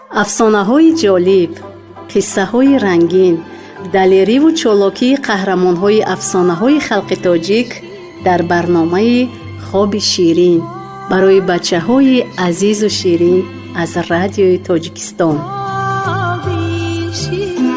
Афсонаҳои ҷолиб, қиссаҳои рангин, далериву чолокии қаҳрамонҳои афсонаҳои халқи тоҷик дар барномаи «Хоби ширин» барои бачаҳои азизу ширин аз Радиои Тоҷикистон. Хоби ширин,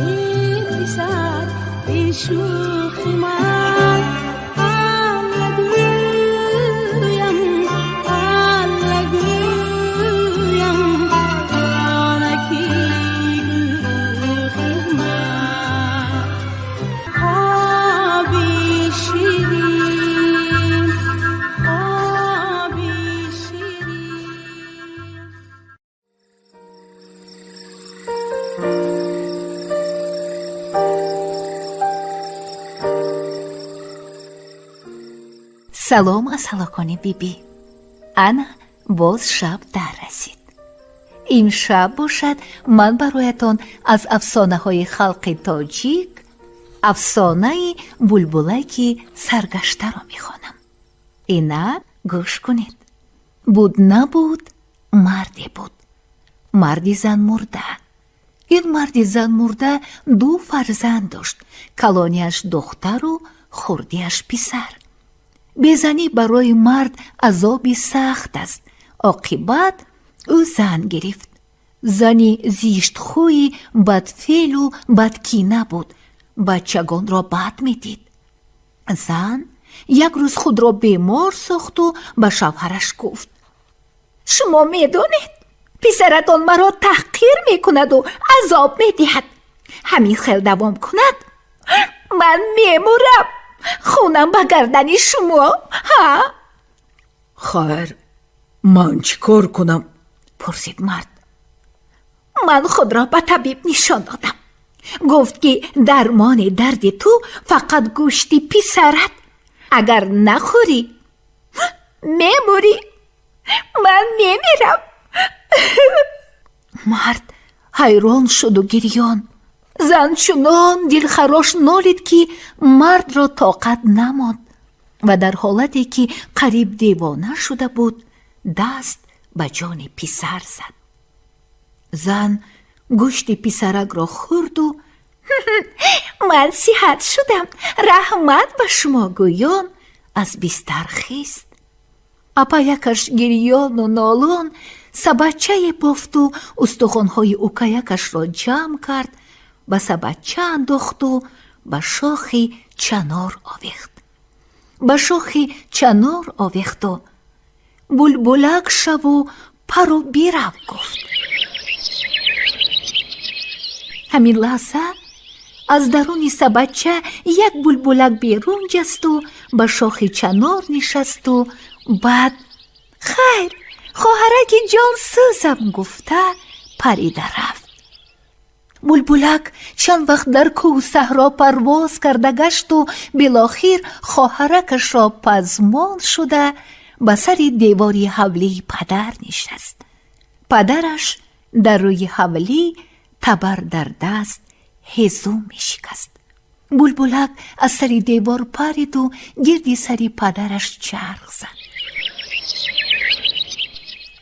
эй писар, эй шӯхи ман, Алла гӯям, Алла гӯям, ҷонаки гӯхи ман. Хоби ширин, хоби ширин. Салом, асалакони бибӣ! Ана боз шаб дар расид. Имшаб бошад, ман бароятон аз афсонаҳои халқи тоҷик афсонаи булбулаки саргаштаро мехонам. Инак, гӯш кунед. Буд, набуд, марде буд, марди занмурда. Ин марди занмурда ду фарзанд дошт: калониаш духтару хурдиаш писар. Безанӣ барои мард азоби сахт аст. Оқибат ӯ зан гирифт. Зани зиштхӯи бадфеълу бадкина буд, бачагонро бад медид. Зан як рӯз худро бемор сохту ба шавҳараш гуфт: «Шумо медонед, писаратон маро таҳқир мекунаду азоб медиҳад. Ҳамин хел давом кунад, ман мемурам, хунам ба гардани шумо, ҳа?» Хайр, ман чӣ кор кунам? Пурсид мард. «Ман худро ба табиб нишон додам. Гуфт, ки дармони дарди ту фақат гӯшти писарат. Агар нахӯрӣ, мемурӣ. Ман мемирам». Мард ҳайрон шуду гирён. Зан чунон дилхарош нолид, ки мардро тоқат намонд ва дар ҳолате ки қариб девона шуда буд, даст ба ҷони писар зад. Зан гӯшти писаракро хӯрду «Ман сиҳат шудам, раҳмат ба шумо» гӯён аз бистар хист. Апаякаш гирёну нолон сабачае бофту устухонҳои укаякашро ҷамъ кард, ба сабача андохту ба шохи чанор овехт. Ба шохи чанор овехту «Булбулак шаву пару бирав» гуфт. Ҳамин лаҳза аз даруни сабача як булбулак берун ҷасту ба шохи чанор нишасту баъд «Хайр, хоҳараки ҷонсӯзам» гуфта парида рафт. Булбулак чанд вақт дар кӯҳу саҳро парвоз карда гашту билохир хоҳаракашро пазмон шуда ба сари девори ҳавлии падар нишаст. Падараш дар рӯи ҳавлӣ табар дар даст ҳезум мешикаст. Булбулак аз сари девор париду гирди сари падараш чарх зад.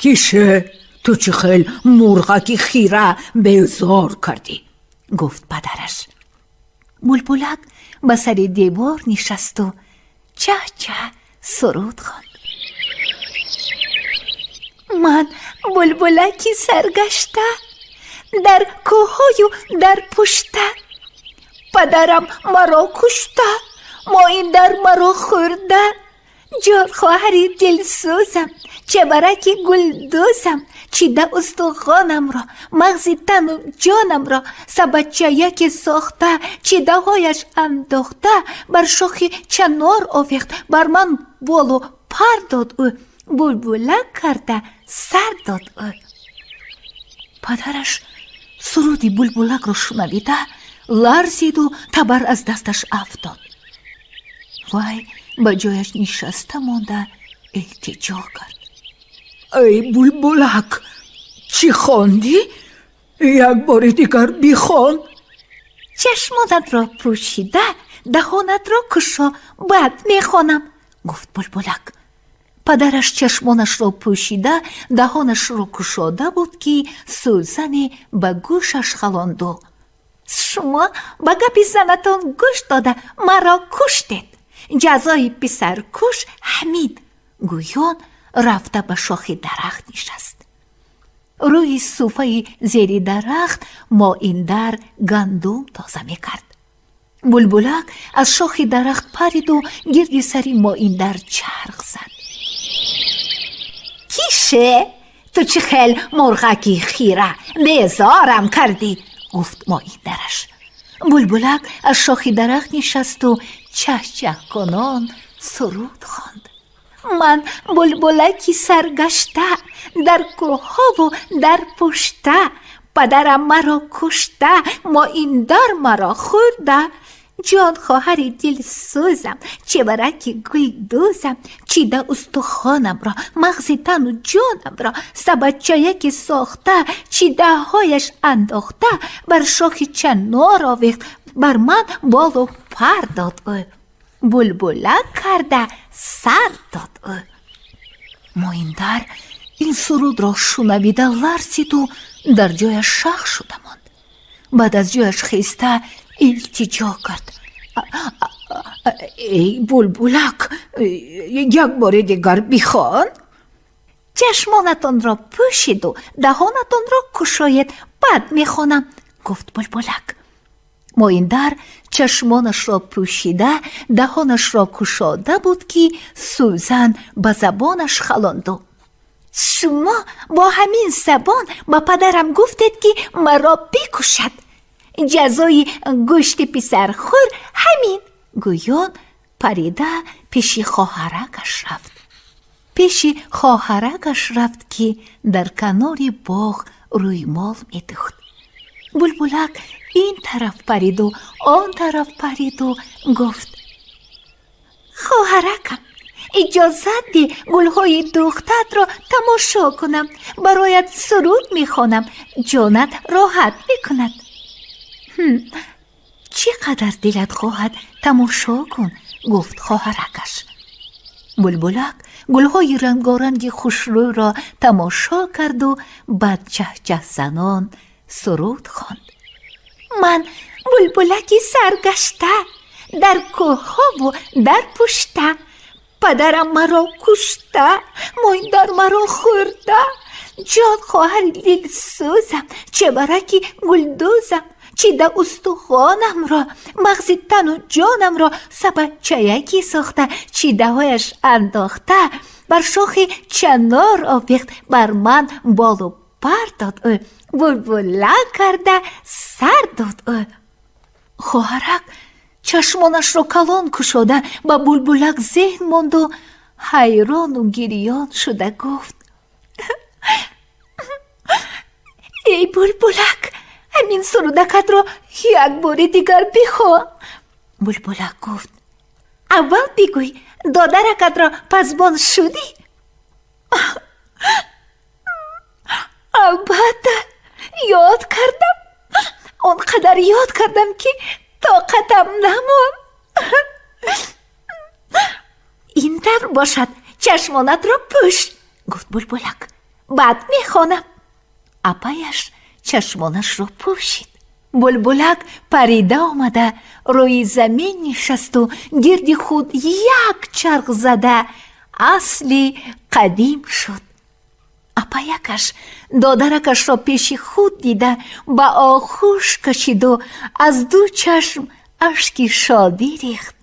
Кише, ту чӣ хел мурғаки хира безор кардӣ? Гуфт падараш. Булбулак ба сари девор нишасту чаҳ-чаҳ суруд хонд: «Ман булбулаки саргашта, дар кӯҳҳою дар пушта. Падарам маро кушта, моиндар маро хӯрда. Ҷон, хоҳари дилсӯзам, чабараки гулдӯзам, чида устухонамро, мағзи тану ҷонамро, сабачаяке сохта, чидаҳояш андохта, бар шохи чанор овехт, бар ман болу пар дод ӯ, булбулак карда сар дод ӯ». Падараш суруди булбулакро шунавида ларзиду табар аз дасташ афтод. Вай ба ҷояш нишаста монда илтиҷо кард: Эй булбулак, чӣ хондӣ? Як бори дигар бихон. «Чашмонатро пӯшида, даҳонатро кушо, баъд мехонам», гуфт булбулак. Падараш чашмонашро пӯшида, даҳонашро кушода буд, ки сӯзане ба гӯшаш халонду: «Шумо ба гапи занатон гӯш дода, маро куштед. Ҷазои писаркуш ҳамин», гӯён рафта ба шохи дарахт нишаст. Рӯи суфаи зери дарахт моиндар гандум тоза мекард. Булбулак аз шохи дарахт париду гирди сари моиндар чарх зад. «Кише, ту чӣ хел мурғаки хира, безорам кардӣ», гуфт моиндараш. Булбулак аз шохи дарахт нишасту чаҳчаҳкунон суруд хонд: «Ман булбулаки саргашта, дар кӯҳову дар пушта, падарам маро кушта, моиндар маро хӯрда. Ҷон хоҳари дилсӯзам, чевараки гулдӯзам, чида устухонамро, мағзи тану ҷонамро, сабадчаяки сохта, чидаҳояш андохта, бар шохи чанор овехт, бар ман болу пар дод ӯ, булбулак карда сар дод ӯ». Моиндар ин сурудро шунавида ларзиду дар ҷояш шах шуда монд. Баъд аз ҷояш хеста илтиҷо кард: «Эй булбулак, як бори дигар бихон». «Чашмонатонро пӯшиду даҳонатонро кушоед, баъд мехонам», гуфт булбулак. Моиндар чашмонашро пӯшида, даҳонашро кушода буд, ки сӯзан ба забонаш халонду: «Шумо бо ҳамин забон ба падарам гуфтед, ки маро бикушад. Ҷазои гӯшти писархӯр ҳамин», гӯён парида пеши хоҳаракаш рафт. Пеши хоҳаракаш рафт, ки дар канори боғ рӯймол медӯхт. Булбулак ин тараф париду он тараф париду гуфт: «Хоҳаракам, иҷозат деҳ гулҳои духтатро тамошо кунам, бароят суруд мехонам, ҷонат роҳат мекунад». «Чӣ қадар дилат хоҳад, тамошо кун», гуфт хоҳаракаш. Булбулак гулҳои рангоранги хушрӯйро тамошо карду баъд чаҳчаҳзанон суруд хонд: «Ман булбулаки саргашта, дар кӯҳову дар пушта, падарам маро кушта, моиндар маро хӯрда. Ҷон хоҳари дилсӯзам, чебараки гулдӯзам, чида устухонамро, мағзи тану ҷонамро, сабадчаяки сохта, чидаҳояш андохта, бар шохи чанор овехт, бар ман болу пар дод ӯ, булбулак карда сар дод ӯ». Хоҳарак чашмонашро калон кушода ба булбулак зеҳн монду ҳайрону гирён шуда гуфт: «Эй булбулак, ҳамин сурудакатро як бори дигар бихон». Булбулак гуфт: «Аввал бигӯй, додаракатро пазбон шудӣ?» «Албатта, ёд кардам, он қадар ёд кардам, ки тоқатам намонд». «Ин тавр бошад, чашмонатро пӯш», гуфт булбулак, «баъд мехонам». Апаяш чашмонашро пӯшид. Булбулак парида омада рӯи замин нишасту гирди худ як чарх зада асли қадим шуд. Апаякаш додаракашро пеши худ дида ба оғӯш кашиду аз ду чашм ашки шодӣ рехт.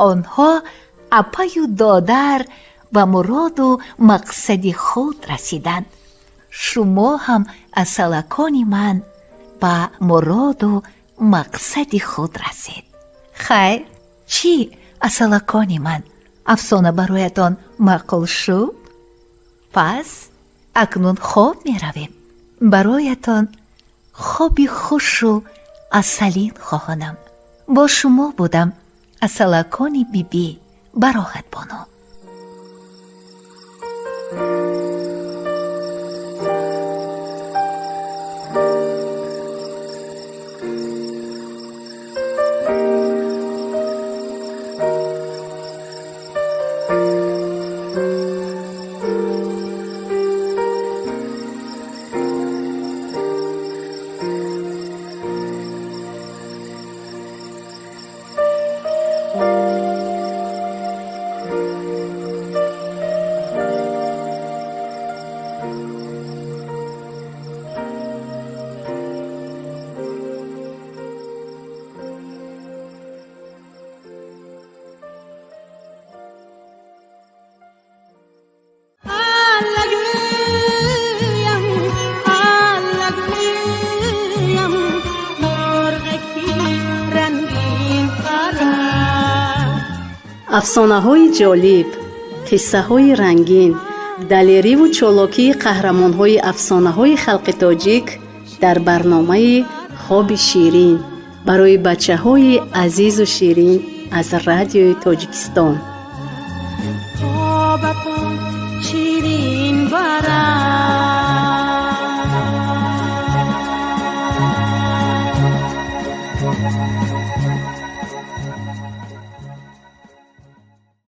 Онҳо апаю додар ба муроду мақсади худ расиданд. Шумо ҳам, асалакони ман, ба муроду мақсади худ расед. Хайр, чӣ, асалакони ман, афсона бароятон маъқул шуд? Пас акнун хоб меравем. Бароятон хоби хушу асалин хоҳонам. Бо шумо будам асалакони бибӣ Бароҳат Бону. Афсонаҳои ҷолиб, қиссаҳои рангин, далериву чолокии қаҳрамонҳои афсонаҳои халқи тоҷик дар барномаи «Хоби ширин» барои бачаҳои азизу ширин аз Радиои Тоҷикистон. Хобатон ширин барад.